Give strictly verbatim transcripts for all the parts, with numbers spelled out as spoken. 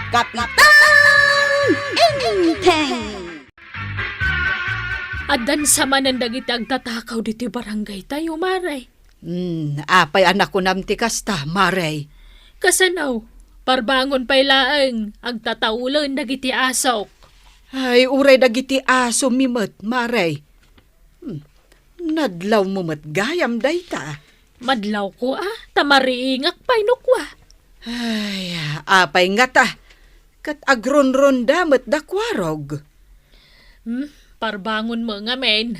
Kapitan Enteng! Addan sa manen dagiti agtatakaw ditoy barangay tayo, Mare. Hmm, apay a nakunam ti kasta, Mare? Kasano? Parbangon pay laeng, agtataolen dagiti asok. Ay, uray dagiti aso mi met, Mare. Hmm, nadlawmo met gayam dayta. Madlawko a, ta mariingak pay no kua. Ay, apay ngata, ket agrunrunda met da Kuarog. Hmm, parbangon met ngamin.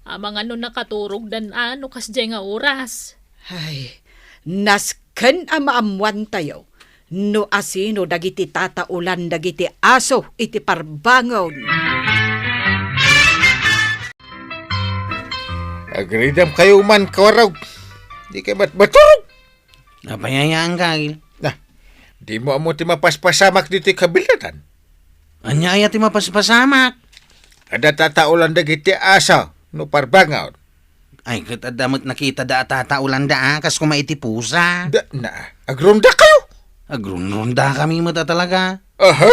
Amangan no nakaturogdan a no kasdiay nga oras. Ay, nasken a maammoantayo no asino dagiti tataolan dagiti aso iti parbangon. Agridam kayo man, Kuarog. Di kayo mat-, maturog. Apay aya, Angkel? Na, di mo ammo ti mapaspasamak ditoy kabilatan? Ania aya ti mapaspasamak? Adda tataolan dagiti aso no parbangon. Ay, ket adda met nakitada a tataolanda, a, kas kuma iti pusa. Da, na, agrunda kayo? Agrunrunda kami met a talaga. Aha.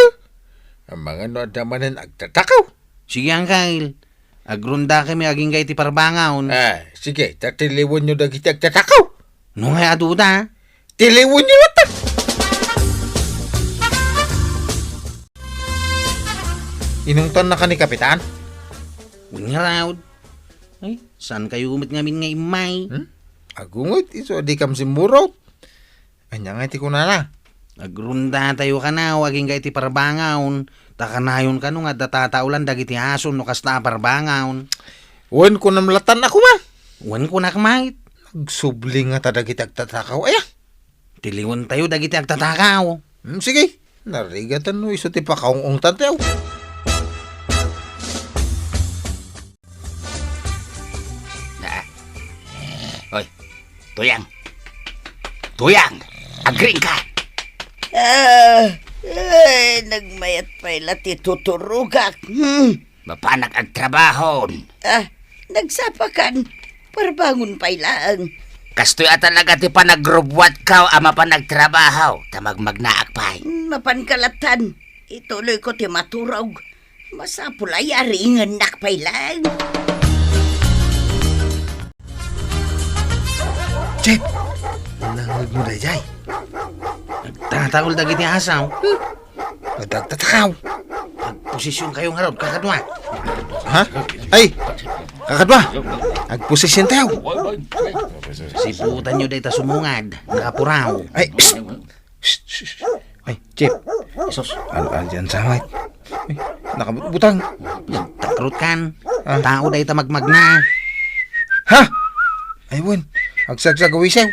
Amangan no adda manen agtatakaw. Sige, Angkel. Agrunda kami agingga iti parbangon. Ah, sige, ta tiliwenyo dagiti agtatakaw. No nga aduda? Tiliwenyo latta. Inungtonnaka ni Kapitan? Wen ngarud. Ay, saan kayo met ngamin nga immay? Hmm? Agunget, isu a dikam simmurot. Ania nga iti kunana? Agrunda tayo kanaw, agingga iti parbangon, ta kanayon kano nga adda tataolan dagiti aso no kasta a parbangon. Wen, kunam latan a kuma. Wen, kunak met. Nagsubli ngata dagiti agtatakaw, aya? Tiliwen tayo dagiti agtatakaw. Hmm, sige. Narigatan no isu ti pakaung-ungtan tayo. Ah. Oy, Tuyang! Tuyang! Agriingka! Ah, ay, nagmayat pay la ti tuturogak. Hmm. Mapanak agtrabahon. Ah, nagsapakan. Parbangon pay laeng. Kastoy a talaga ti panagrubbuatko a mapan agtrabaho, ta magmagnaak pay. Hmm, mapanka latan. Ituloyko ti maturog. Masapul a yariennak pay laeng. Chef! Nangngegmo daydiay? Nagtataol dagiti aso. Adda agtatakaw. Agposisyon kayo ngarud, kakadua. Ha? Ay, kakadua. Agposisyon tayo. Siputanyo dayta sumungad, nakapuraw. Ay, psst! Shh, shh, shh. Ay, Chip. Jesus. Al-, alyan sa haway. Ay, nakabutang. Nagtakrot kan. Ah. Tao dayta magmagna. Ha? Ay, wen. Agsagsaga wisaw.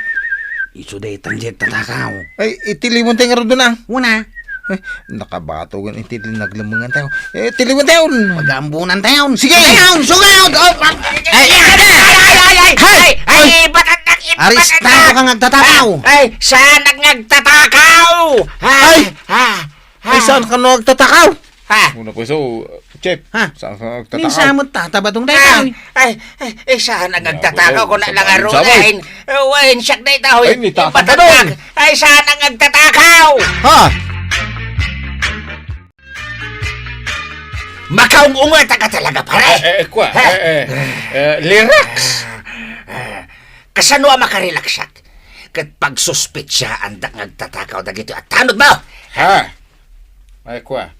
Isu daytan diay tatakaw. Ay, itiliwan tayo nga rod na. Una. Ay, nakabatogan iti naglemengan tayo. Eh, tiliwan tayo. Pagaambunan tayo. Sige! Tayo! Sugaw! Oh, pa- Ay, ay, ay, ay, ay, ay, ay, ay, Hey! ay, ay, Hey! Batak, batak, Aristado batak. Ka nga agtatakaw! Ay, saan ang nagtatakaw? Ha? Ay! Ha? Ha? Ay, saan ka nagtatakaw? Ha? Una po, so, Chef, Ha? Saan ka nagtatakaw? Minsan mo tatabadong na Ay, ito. Ay, ay, ay, saan ang Nga, nagtatakaw? Kuno lang sabay, sabay. Arunahin. Wen, siak na ito. Ay, ni Tata Batak. Badong. Ay, saan ang nagtatakaw? Ha? Makaung-unget ka talaga, pare. Eh, eh, kwa, Ha? Eh, eh, eh, relax. Ah, kasano a makarelaksak? Ket pagsuspetsaandak nga agtatakaw dagitoy a tanod mo. Ha? Ay, kwa.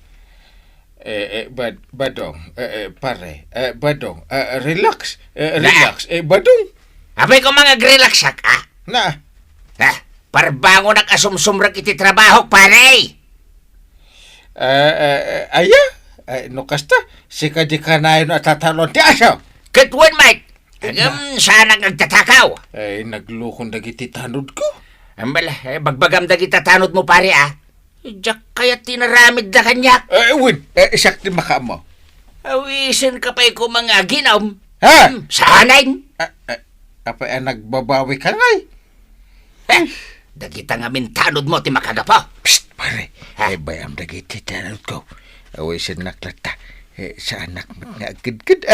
Eh, eh, bad-, badong, eh, eh, pare, eh, badong, eh, relax, eh, Na. Relax, eh, badong. Apay ko mga relax ka? Na. Na, parbangon ak asumsumrek iti trabaho, pare. Eh, eh, eh, aya? Eh, no kasta, sika di kanayon a tatalon ti aso. Ket wen, Mike. Agam, saan ang nagtatakaw? Eh, naglukon dagiti tanod ko. Ambala, eh, bagbagam dagiti tanod mo, pare, ah. Diak kayat ti naramid da kaniak. Eh, wen, eh, siak ti makaammo. Awisen ka pay ko mga aginam. Ha? Hmm, saanen? Ah, ah, apay a nagbabawi ka ngay? Eh, dagita nga mintanod mo ti makagapo. Psst, pare. Ha? Eh, bayam dagiti tanod ko. Awisen nak latta. Eh, saanak met nga agkidkid.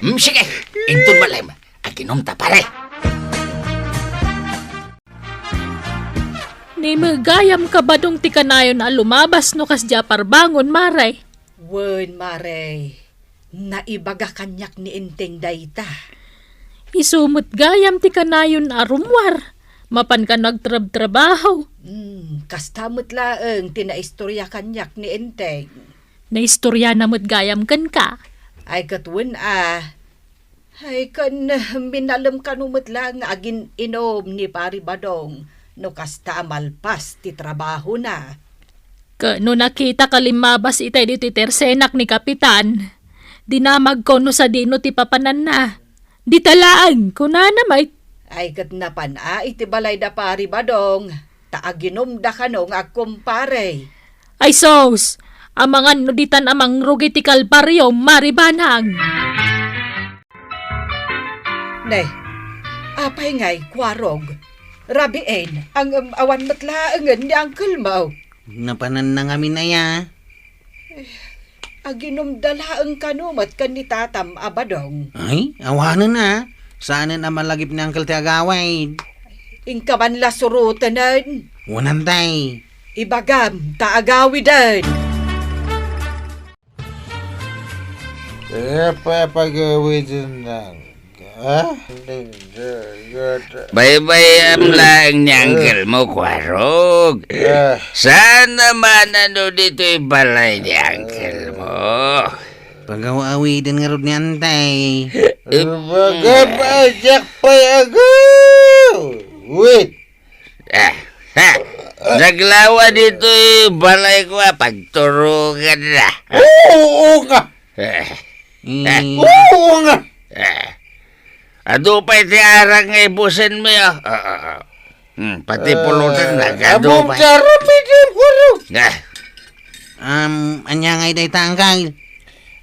Hmm, sige. Inton malem, aginom ta, pare. Ni met gayam ka, Badong, ti kanayon a lumabas no kasdi a parbangon, Mare? Wen, Mare. Naibaga kaniak ni Enteng dayta. Isu met gayam ti kanayon a rummuar. Mapan kano agtrabtrabaho. Hmm, kasta met laeng ti naistorya kaniak ni Enteng. Naistoryana met gayam kenka? Ay, ket wen a. Ay, ken minalem kano met laeng nga agin-inom ni Pari Badong no kasta a malpas ti trabahona. Ket no nakitaka limmabas itay ditoy tersenak ni Kapitan, dinamagko no sadino ti papananna. Dita laeng, kunana met. Ay, ket napan a iti balay da Pari Badong, ta aginumda kano nga agkumpare. Ay sus! Amangan no ditan a mangrugi ti kalbario, Mari Banang. Ne, apay ngay, Kuarog? Rabiin, ang, um, awan met laengen ni uncle mo. Napananna ngamin aya. Aginumda laeng kano met ken ni tatam a Badong. Ay, awanen a. Saanen a malagip ni uncle ti agawid. Inka man la surotenen. Wanan tay. Ibagam ta agawiden. Eh, papagawiden lang. Ah? Baybay-am laeng ni uncle mo, Kuarog. Ah. Saan naman ano ditoy balay ni uncle mo? Pagaw-awiden ngarud ni Antay. Baga ba, Jack, pay ago? Wait. Ah, ha! Naglawa ditoy balay ko, ah, pagturugan na. Oo nga. Eh. Mm. Oo nga. Eh. Adu pay ti arak nga ibusen mo, ya. Ah, ah, ah. Hmm, pati pulutan, nagadu among pay. Daro, pwede ko rin. Ah. Um, anya nga itay tanggal?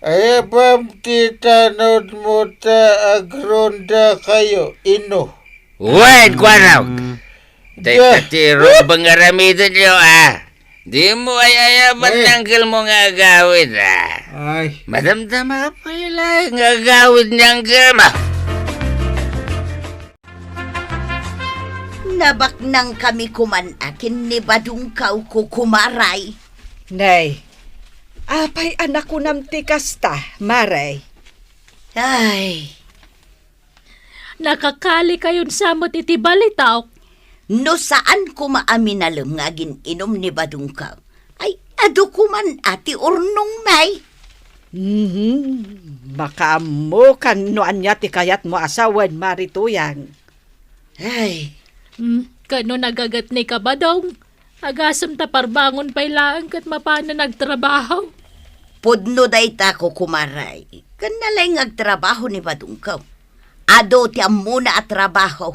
Ay, abam, ti tanod mo ta agronda kayo, ino? Wen, kuanaw. Mm. Tay patiro, bangaramiden yo, ah. Di mo ay ayaban ni uncle mo nga agawid, ah. Ay. Madamdama ka pay la nga agawid ni uncle mo. Nabaknang kami kuman a ken ni Badungkaw, kukumaray. Nay, apay a nakunam ti kasta, maray? Ay. Nakakalikayon sa met iti balitaok. No saan koma a minalem nga agin-inum ni Badungkaw, ay, adu koman a ti urnong, may. Mhm. Makaammokan no ania ti kayatmo a sawen, Mari Tuyang. Ay. Hmm, ket no nagaget ni Kabadong, agasem ta parbangon pay laeng ket mapanen agtrabaho. Pudno dayta, kukumaray. Ken nalaing agtrabaho ni Badungkaw. Adu ti ammona a trabaho.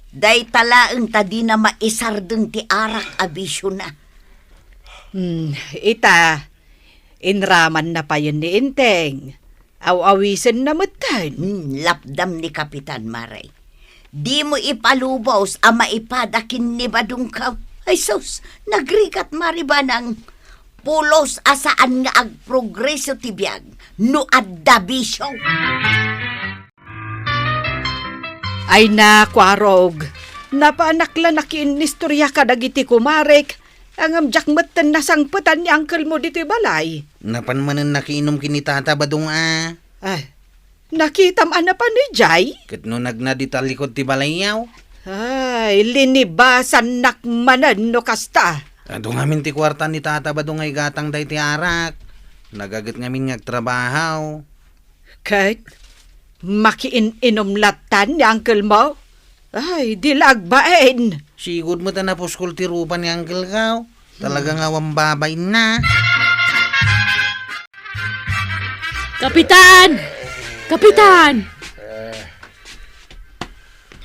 Dayta laeng ta dina maisardeng ti arak a bisiona. Hmm, ita, inramanna payen ni Enteng. Aw-awisenna metten. Hmm, lapdam ni Kapitan, maray. Dimo ipalubos a maipada ken ni Badungkaw. Ay sus, nagrigat, Mari Banang. Pulos a saan nga agprogreso ti biag no adda bisio. Ay na, Kuarog, napanak la nakiinnistorya kadagiti kumarek, ngem diak metten nasangpetan ni uncle mo ditoy balay. Napan manen nakiinum ken ni Tata Badong a. Ay, nakitam a napan idiay? Ket no nagna dita likod ti balayyo? Ay, linibasannak manen no kasta. Adu ngamin ti kuarta ni Tata Badong nga igatang daytoy arak. Nagaget ngamin nga agtrabaho. Ket makiin-inum lattan ni uncle mo? Ay, di la agbain. Sigud met a napuskol ti rupa ni uncle ko. Talaga nga awan babainna. Kapitan! Kapitan!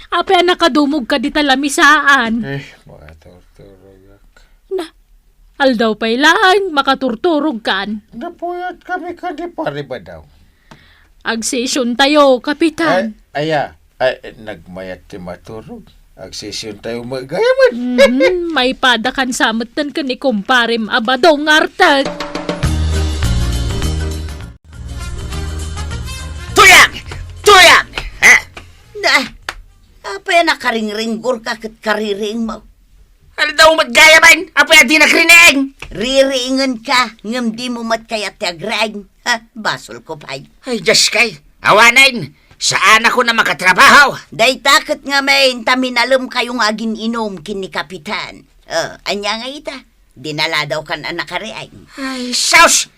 Apay a nakadumog ka dita lamisaan? Eh, makaturturogak. Na, aldaw pay laeng makaturturog kan. Napuyat kami kadi Pari Badong. Agsesiontayo, Kapitan. Ay, aya, ay, nagmayat ti maturog. Agsesiontayo met gayamen. Mhm, maipada kan sa metten ken ni kumparem a Badong Artag. Tuyang! Tuyang! Ha? Na, apay a nakaringringgor ka ket kaririing mo? Aldaw met gayam, apay a dinak rineeng? Ririingenka, ngem dimo met kayat ti agreeng. Ha, basolko pay. Ay, Diyos kay, awanen, saanakon a makatrabaho. Dayta ket ngamin ta minalemkayo nga agin-inum ken ni Kapitan. Oh, ania nga ita? Dinaladawkan a nakareeng. Ay, sus!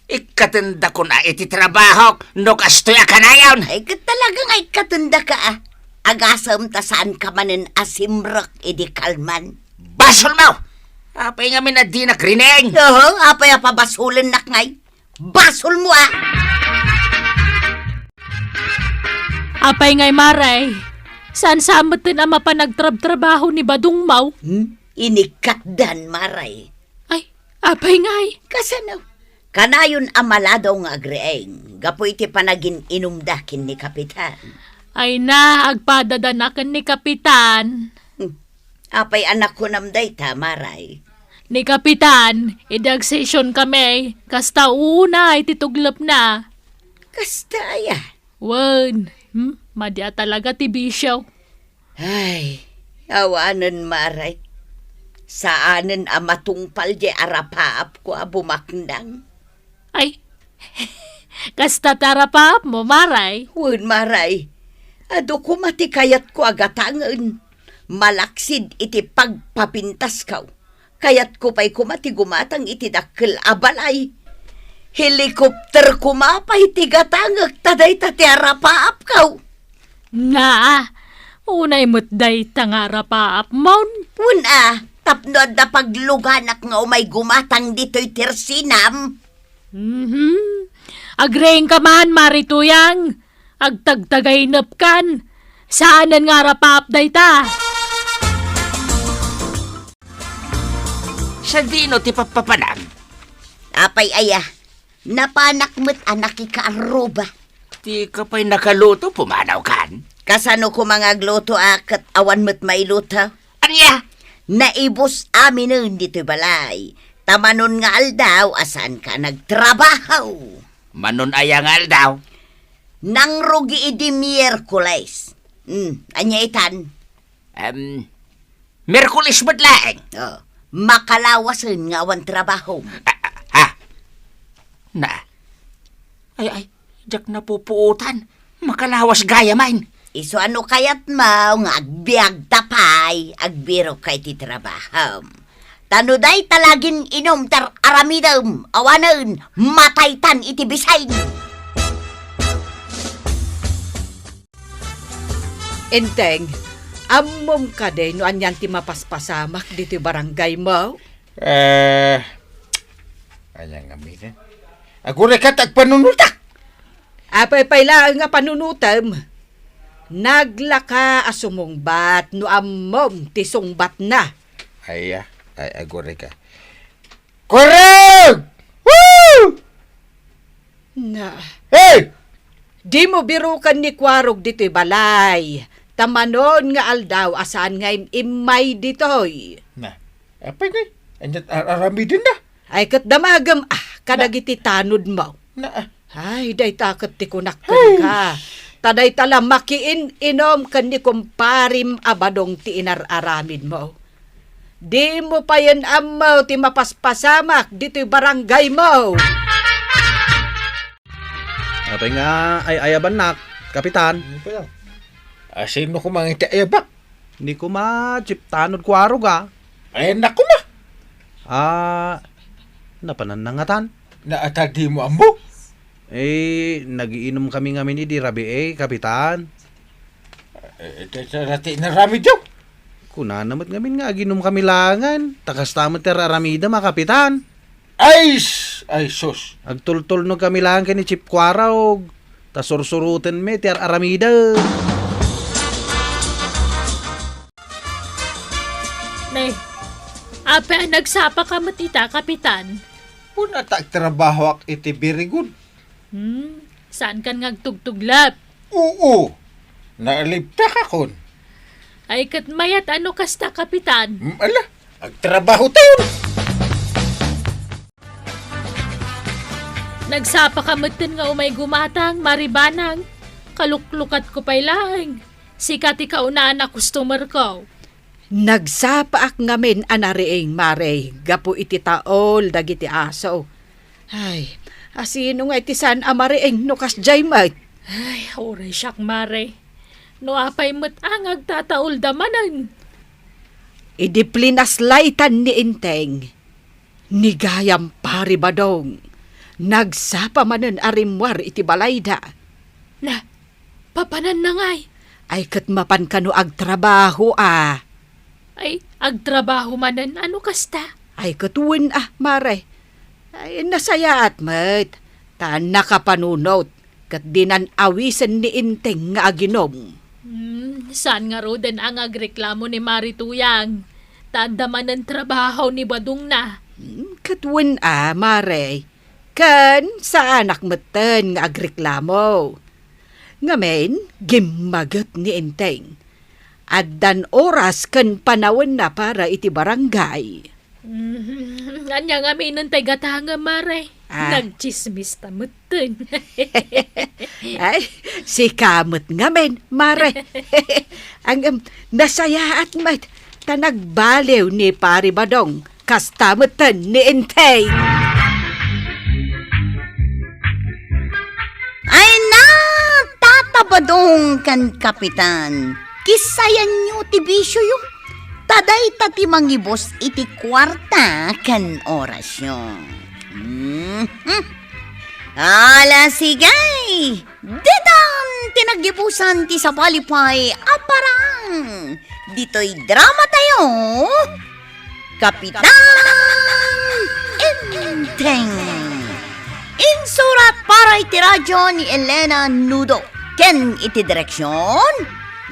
Ikkatendakon a iti trabahok no kastoy a kanayon. Ay, ket talaga nga ikkatendaka a. Agasem ta saanka manen a simrek idi kalman. Basolmo! Apay ngamin a dinak rineeng? Oho, apay a pabasolennak ngay? Basolmo a! Apay ngay, Maray? Saan sa metten a mapan agtrabtrabaho ni Badongmo? Hmm? Inikkatdan, Maray. Ay, apay ngay? Kasano? Kanayon a maladaw nga agreeng gapu iti panagin-inumda ken ni Kapitan. Ay na, agpadadanak ken ni Kapitan. Hmm. Apay a nakunam dayta, Maray? Ni Kapitan, idi agsesionkami, kasta unay ti tuglepna. Kasta aya? Wen, hmm, madi a talaga ti bisio. Ay, awanen, Maray. Saanen a matungpal diay arapaapko a bumaknang. Ay, kasta ti arapaapmo, Maray? Wen, Maray. Adu koma ti kayatko a gatangen. Malaksid iti pagpapintasko. Kayatko pay koma ti gumatang iti dakkel a balay. Helicopter koma pay ti gatangek ta dayta ti arapaapko. Naa, unay met dayta nga arapaapmon. Wen a, tapno adda pagluganak nga umay gumatang ditoy tersinam. Mhm. Agreengka man, Marituyang. Agtagtagaynepkan. Saanen nga arapaap dayta. Sadino ti pappapanam? Apay aya, napanak met a nakikaarruba. Dika pay nakaluto, pumanawkan? Kasano koma nga agluto a ket awan met mailuto? Ania? Naibus aminen ditoy balay. Ta manon nga aldaw a saanka nagtrabaho. Manon aya nga aldaw? Nangrugi idi Miyerkules. Hmm, ania itan? Em, Miyerkules met laeng. Oh, makalawasen nga awan trabaho. Ah, ah, ah. Na. Ay, ay, diak napupuotan. Makalawas gayam. Isu a no kayatmo nga agbiagta pay, agbirokka iti trabahom. Ta no dayta la agin-inum ti ar-aramidem, awanen, mataytan iti bisin. Enteng, ammom kadi no anian ti mapaspasamak ditoy barangaymo? Eh, ania ngamin? Agurayka ta agpanunotak. Apay pay laeng a panunotem? Naglaka a sumungbat no ammom ti sungbatna. Ay, ah, ay, agurayka. Kurog! Woo! Na. Hey! Dimo biroken ni Kuarog ditoy balay. Ta manon nga aldaw a saan nga im-, immay ditoy. Na. Apay ngay? Anya ar-, aramiden na? Ay, ket damagem, ah, kadagiti tanodmo. Na, ah. Ay, dayta ket ti kunak kenka. Ay. Ta dayta la makiin-inom ken ni kumparim a Badong ti inar-aramidmo. Dimo payen ammo ti mapaspasamak ditoy barangaymo. Apay nga ay-ayabannak, Kapitan? Ano pa yan? Ah, sino koma nga iti ayabak? Ni koma, Chief Tanod Kuarog, ah. Ay, anak ko ma. Ah, napanan na ngatan? Naata dimo ammo? Eh, nagiinom kami ngamin idi rabii, Kapitan. Eh, iti, iti, iti, inaramid yo? Kunana met ngamin nga aginom kami laengen. Ta kasta met ti ar-aramidem a, Kapitan. Ay, s-, ay, sus. Agtultulnog kami laeng ken ni Chief Kuarog. Ta sursurotenmi ti ar-aramidem. Ne, apay a nagsapaka met ita, Kapitan? Kuna ta agtrabahoak iti Birigon. Hmm, saankan nga agtugtuglep? Oo, naalibtakon. Ay, ket mayat a no kasta, Kapitan. Hmm, ala, agtrabaho tayon. Nagsapaka metten nga umay gumatang, Maribanang. Kaluklukatko pay laeng. Sika ti kaunaan a customerko. Nagsapaak ngamin a nariing, Mare, gapu iti taol dagiti aso. Ay, asino ngay ti saan a mariing no kasdiay met? Ay, uray siak, Mare. No apay met a nga agtataolda manen? Idi plinaslaytan ni Enteng, ni gayam Pari Badong, nagsapa manen a rimmuar iti balayda. Na, papananna ngay? Ay, ket mapan kano agtrabaho a. Ay, agtrabaho manen? Ano kasta? Ay, ket wen a, Mare. Ay, nasayaat met. Ta nakapanunot, ket dinan awisen ni Enteng nga aginom. Hmm, saan ngaruden a nga agreklamo ni Mari Tuyang? Ta adda manen trabaho ni Badongna. Hmm, ket wen a, Mare. Ken saanak metten nga agreklamo. Ngamin, gimmaget ni Enteng. Addan oras ken panawenna para iti barangay. Mhm. Ania ngamin tay gatangem, Mare? Ah. Nagtsismista metten. Ay, sika met ngamin, Mare. Ang, em, nasayaat met, ta nagbaliw ni Pari Badong, kasta metten ni Enteng. Ay na, Tata Badong ken Kapitan, kisayanyo ti bisioyo. Ta dayta ti mangibus iti kuarta ken orasyo. Mhm. Ala, sige! Ditan ti naggibusan ti sabali pay a parang. Ditoy dramatayo, Kapitan Enteng. Insurat para iti radyo ni Elena Nudo ken iti direksyon,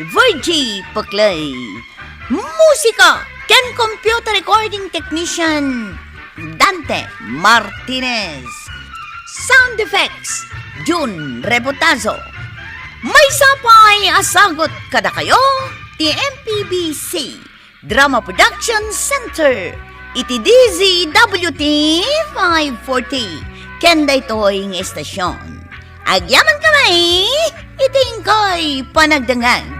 Virgie Peclay. Musika ken computer recording technician, Dante Martinez. Sound effects, Jun Rebotazo. Maysa pay a sagut kadakayo ti M P B C Drama Production Center iti D Z W T five forty ken daytoy nga estasyon. Agyaman kami iti inkay panagdengngeg.